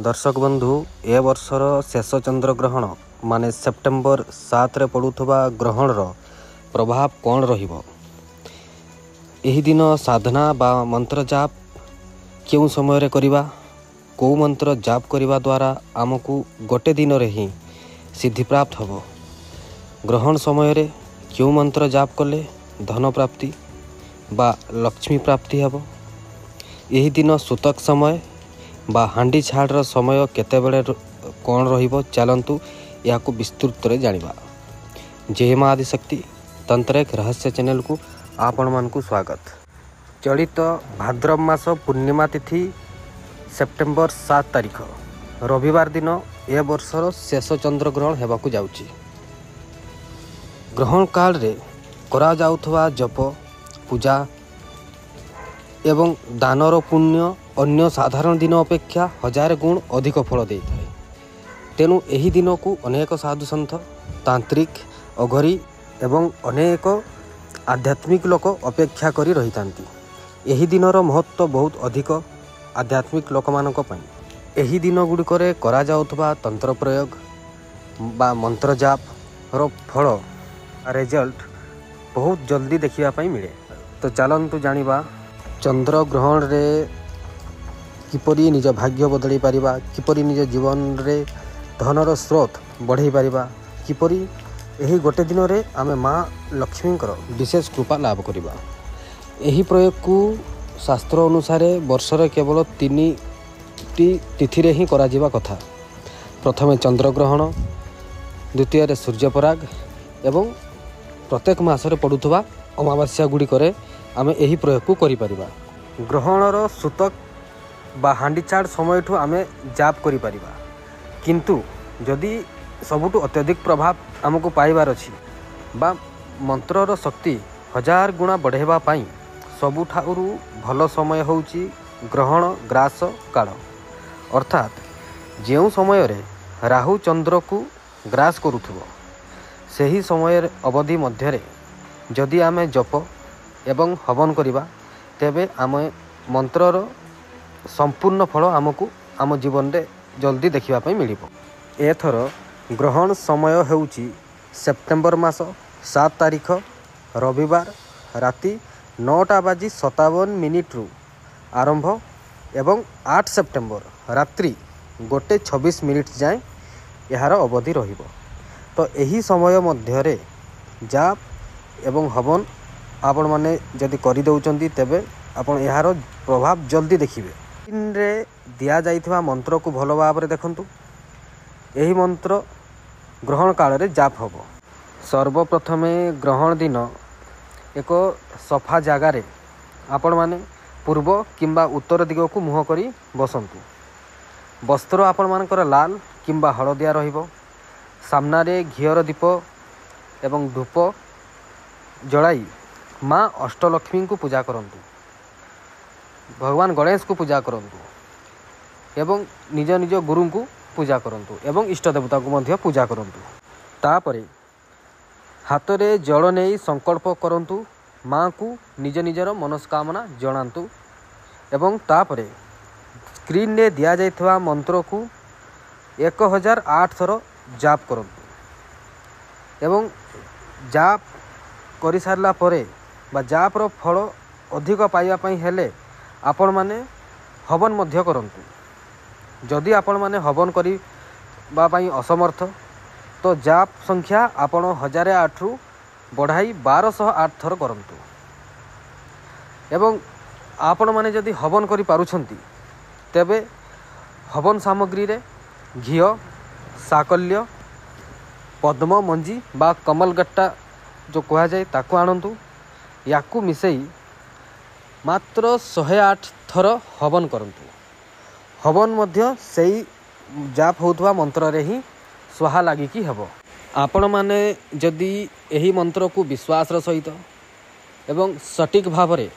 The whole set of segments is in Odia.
ଦର୍ଶକ ବନ୍ଧୁ, ଏ ବର୍ଷର ଶେଷ ଚନ୍ଦ୍ରଗ୍ରହଣ ମାନେ ସେପ୍ଟେମ୍ବର 7ରେ ପଡ଼ୁଥିବା ଗ୍ରହଣର ପ୍ରଭାବ କ'ଣ ରହିବ, ଏହି ଦିନ ସାଧନା ବା ମନ୍ତ୍ର ଜାପ କେଉଁ ସମୟରେ କରିବା, କେଉଁ ମନ୍ତ୍ର ଜାପ କରିବା ଦ୍ୱାରା ଆମକୁ ଗୋଟେ ଦିନରେ ହିଁ ସିଦ୍ଧିପ୍ରାପ୍ତ ହେବ, ଗ୍ରହଣ ସମୟରେ କେଉଁ ମନ୍ତ୍ର ଜାପ କଲେ ଧନ ପ୍ରାପ୍ତି ବା ଲକ୍ଷ୍ମୀ ପ୍ରାପ୍ତି ହେବ, ଏହି ଦିନ ସୂତକ ସମୟ ବା ହାଣ୍ଡି ଛାଡ଼ର ସମୟ କେତେବେଳେ କ'ଣ ରହିବ, ଚାଲନ୍ତୁ ଏହାକୁ ବିସ୍ତୃତରେ ଜାଣିବା। ଜୟ ମା ଆଦିଶକ୍ତି। ତନ୍ତ୍ରେକ ରହସ୍ୟ ଚ୍ୟାନେଲକୁ ଆପଣମାନଙ୍କୁ ସ୍ୱାଗତ। ଚଳିତ ଭାଦ୍ରବ ମାସ ପୂର୍ଣ୍ଣିମା ତିଥି ସେପ୍ଟେମ୍ବର 7 ତାରିଖ ରବିବାର ଦିନ ଏ ବର୍ଷର ଶେଷ ଚନ୍ଦ୍ରଗ୍ରହଣ ହେବାକୁ ଯାଉଛି। ଗ୍ରହଣ କାଳରେ କରାଯାଉଥିବା ଜପ, ପୂଜା ଏବଂ ଦାନର ପୁଣ୍ୟ ଅନ୍ୟ ସାଧାରଣ ଦିନ ଅପେକ୍ଷା 1000 ଗୁଣ ଅଧିକ ଫଳ ଦେଇଥାଏ। ତେଣୁ ଏହି ଦିନକୁ ଅନେକ ସାଧୁସନ୍ଥ, ତାନ୍ତ୍ରିକ, ଅଘରୀ ଏବଂ ଅନେକ ଆଧ୍ୟାତ୍ମିକ ଲୋକ ଅପେକ୍ଷା କରି ରହିଥାନ୍ତି। ଏହି ଦିନର ମହତ୍ତ୍ୱ ବହୁତ ଅଧିକ ଆଧ୍ୟାତ୍ମିକ ଲୋକମାନଙ୍କ ପାଇଁ। ଏହି ଦିନ ଗୁଡ଼ିକରେ କରାଯାଉଥିବା ତନ୍ତ୍ର ପ୍ରୟୋଗ ବା ମନ୍ତ୍ର ଜାପର ଫଳ ରେଜଲ୍ଟ ବହୁତ ଜଲ୍ଦି ଦେଖିବା ପାଇଁ ମିଳେ। ତ ଚାଲନ୍ତୁ ଜାଣିବା ଚନ୍ଦ୍ରଗ୍ରହଣରେ କିପରି ନିଜ ଭାଗ୍ୟ ବଦଳାଇ ପାରିବା, କିପରି ନିଜ ଜୀବନରେ ଧନର ସ୍ରୋତ ବଢ଼ାଇ ପାରିବା, କିପରି ଏହି ଗୋଟେ ଦିନରେ ଆମେ ମା ଲକ୍ଷ୍ମୀଙ୍କର ବିଶେଷ କୃପା ଲାଭ କରିବା। ଏହି ପ୍ରୟୋଗକୁ ଶାସ୍ତ୍ର ଅନୁସାରେ ବର୍ଷରେ କେବଳ 3ଟି ତିଥିରେ ହିଁ କରାଯିବା କଥା। ପ୍ରଥମେ ଚନ୍ଦ୍ରଗ୍ରହଣ, ଦ୍ୱିତୀୟରେ ସୂର୍ଯ୍ୟପରାଗ ଏବଂ ପ୍ରତ୍ୟେକ ମାସରେ ପଡ଼ୁଥିବା ଅମାବାସ୍ୟା ଗୁଡ଼ିକରେ ଆମେ ଏହି ପ୍ରୟୋଗକୁ କରିପାରିବା। ଗ୍ରହଣର ସୂତକ ବା ହାଣ୍ଡିଛାଡ଼ ସମୟଠୁ ଆମେ ଜାପ କରିପାରିବା, କିନ୍ତୁ ଯଦି ସବୁଠୁ ଅତ୍ୟଧିକ ପ୍ରଭାବ ଆମକୁ ପାଇବାର ଅଛି ବା ମନ୍ତ୍ରର ଶକ୍ତି 1000 ଗୁଣା ବଢ଼ାଇବା ପାଇଁ ସବୁଠାରୁ ଭଲ ସମୟ ହେଉଛି ଗ୍ରହଣ ଗ୍ରାସ କାଳ, ଅର୍ଥାତ୍ ଯେଉଁ ସମୟରେ ରାହୁ ଚନ୍ଦ୍ରକୁ ଗ୍ରାସ କରୁଥିବ ସେହି ସମୟରେ ଅବଧି ମଧ୍ୟରେ ଯଦି ଆମେ ଜପ ଏବଂ ହବନ କରିବା ତେବେ ଆମେ ମନ୍ତ୍ରର ସମ୍ପୂର୍ଣ୍ଣ ଫଳ ଆମକୁ ଆମ ଜୀବନରେ ଜଲ୍ଦି ଦେଖିବା ପାଇଁ ମିଳିବ। ଏଥର ଗ୍ରହଣ ସମୟ ହେଉଛି ସେପ୍ଟେମ୍ବର ମାସ 7 ତାରିଖ ରବିବାର ରାତି 9:57 ଆରମ୍ଭ ଏବଂ 8 ସେପ୍ଟେମ୍ବର ରାତ୍ରି 1:26 ଯାଏଁ ଏହାର ଅବଧି ରହିବ। ତ ଏହି ସମୟ ମଧ୍ୟରେ ଜାପ ଏବଂ ହବନ ଆପଣମାନେ ଯଦି କରିଦେଉଛନ୍ତି ତେବେ ଆପଣ ଏହାର ପ୍ରଭାବ ଜଲ୍ଦି ଦେଖିବେ। ସ୍କ୍ରିନ୍ରେ ଦିଆଯାଇଥିବା ମନ୍ତ୍ରକୁ ଭଲ ଭାବରେ ଦେଖନ୍ତୁ। ଏହି ମନ୍ତ୍ର ଗ୍ରହଣ କାଳରେ ଜାପ ହେବ। ସର୍ବପ୍ରଥମେ ଗ୍ରହଣ ଦିନ ଏକ ସଫା ଜାଗାରେ ଆପଣମାନେ ପୂର୍ବ କିମ୍ବା ଉତ୍ତର ଦିଗକୁ ମୁହଁ କରି ବସନ୍ତୁ। ବସ୍ତ୍ର ଆପଣମାନଙ୍କର ଲାଲ କିମ୍ବା ହଳଦିଆ ରହିବ। ସାମ୍ନାରେ ଘିଅର ଦୀପ ଏବଂ ଧୂପ ଜଳାଇ ମା ଅଷ୍ଟଲକ୍ଷ୍ମୀଙ୍କୁ ପୂଜା କରନ୍ତୁ, ଭଗବାନ ଗଣେଶଙ୍କୁ ପୂଜା କରନ୍ତୁ ଏବଂ ନିଜ ନିଜ ଗୁରୁଙ୍କୁ ପୂଜା କରନ୍ତୁ ଏବଂ ଇଷ୍ଟ ଦେବତାଙ୍କୁ ମଧ୍ୟ ପୂଜା କରନ୍ତୁ। ତାପରେ ହାତରେ ଜଳ ନେଇ ସଂକଳ୍ପ କରନ୍ତୁ, ମାଆଙ୍କୁ ନିଜ ନିଜର ମନସ୍କାମନା ଜଣାନ୍ତୁ ଏବଂ ତାପରେ ସ୍କ୍ରିନ୍ରେ ଦିଆଯାଇଥିବା ମନ୍ତ୍ରକୁ 1008 ଥର ଜାପ କରନ୍ତୁ ଏବଂ ଜାପ କରିସାରିଲା ପରେ ବା ଜାପର ଫଳ ଅଧିକ ପାଇବା ପାଇଁ ହେଲେ ଆପଣମାନେ ହବନ ମଧ୍ୟ କରନ୍ତୁ। ଯଦି ଆପଣମାନେ ହବନ କରିବା ପାଇଁ ଅସମର୍ଥ ତ ଜାପ ସଂଖ୍ୟା ଆପଣ 1008ରୁ ବଢ଼ାଇ 1208 ଥର କରନ୍ତୁ ଏବଂ ଆପଣମାନେ ଯଦି ହବନ କରିପାରୁଛନ୍ତି ତେବେ ହବନ ସାମଗ୍ରୀରେ ଘିଅ, ସାକଲ୍ୟ, ପଦ୍ମ ମଞ୍ଜି ବା କମଲଗଟ୍ଟା ଯେଉଁ କୁହାଯାଏ ତାକୁ ଆଣନ୍ତୁ। ୟାକୁ ମିଶାଇ ମାତ୍ର 108 ଥର ହବନ କରନ୍ତୁ। ହବନ ମଧ୍ୟ ସେଇ ଜାପ ହେଉଥିବା ମନ୍ତ୍ରରେ ହିଁ ସ୍ୱାହା ଲାଗିକି ହେବ। ଆପଣମାନେ ଯଦି ଏହି ମନ୍ତ୍ରକୁ ବିଶ୍ୱାସର ସହିତ ଏବଂ ସଠିକ୍ ଭାବରେ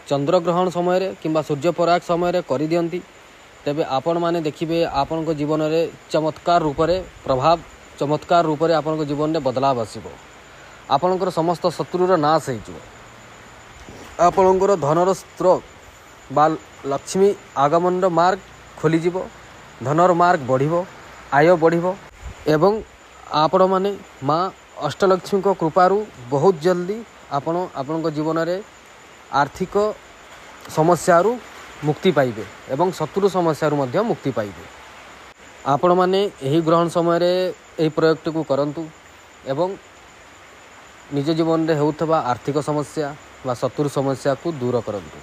ଚନ୍ଦ୍ରଗ୍ରହଣ ସମୟରେ କିମ୍ବା ସୂର୍ଯ୍ୟପରାଗ ସମୟରେ କରିଦିଅନ୍ତି ତେବେ ଆପଣମାନେ ଦେଖିବେ ଆପଣଙ୍କ ଜୀବନରେ ଚମତ୍କାର ରୂପରେ ପ୍ରଭାବ, ଚମତ୍କାର ରୂପରେ ଆପଣଙ୍କ ଜୀବନରେ ବଦଳାବ ଆସିବ। ଆପଣଙ୍କର ସମସ୍ତ ଶତ୍ରୁର ନାଶ ହେଇଯିବ। ଆପଣଙ୍କର ଧନର ସ୍ରୋତ ବା ଲକ୍ଷ୍ମୀ ଆଗମନର ମାର୍ଗ ଖୋଲିଯିବ। ଧନର ମାର୍ଗ ବଢ଼ିବ, ଆୟ ବଢ଼ିବ ଏବଂ ଆପଣମାନେ ମା ଅଷ୍ଟଲକ୍ଷ୍ମୀଙ୍କ କୃପାରୁ ବହୁତ ଜଲ୍ଦି ଆପଣ ଆପଣଙ୍କ ଜୀବନରେ ଆର୍ଥିକ ସମସ୍ୟାରୁ ମୁକ୍ତି ପାଇବେ ଏବଂ ଶତ୍ରୁ ସମସ୍ୟାରୁ ମଧ୍ୟ ମୁକ୍ତି ପାଇବେ। ଆପଣମାନେ ଏହି ଗ୍ରହଣ ସମୟରେ ଏହି ପ୍ରୟୋଗଟିକୁ କରନ୍ତୁ ଏବଂ ନିଜ ଜୀବନରେ ହେଉଥିବା ଆର୍ଥିକ ସମସ୍ୟା ବା ଶତ୍ରୁ ସମସ୍ୟାକୁ ଦୂର କରନ୍ତୁ।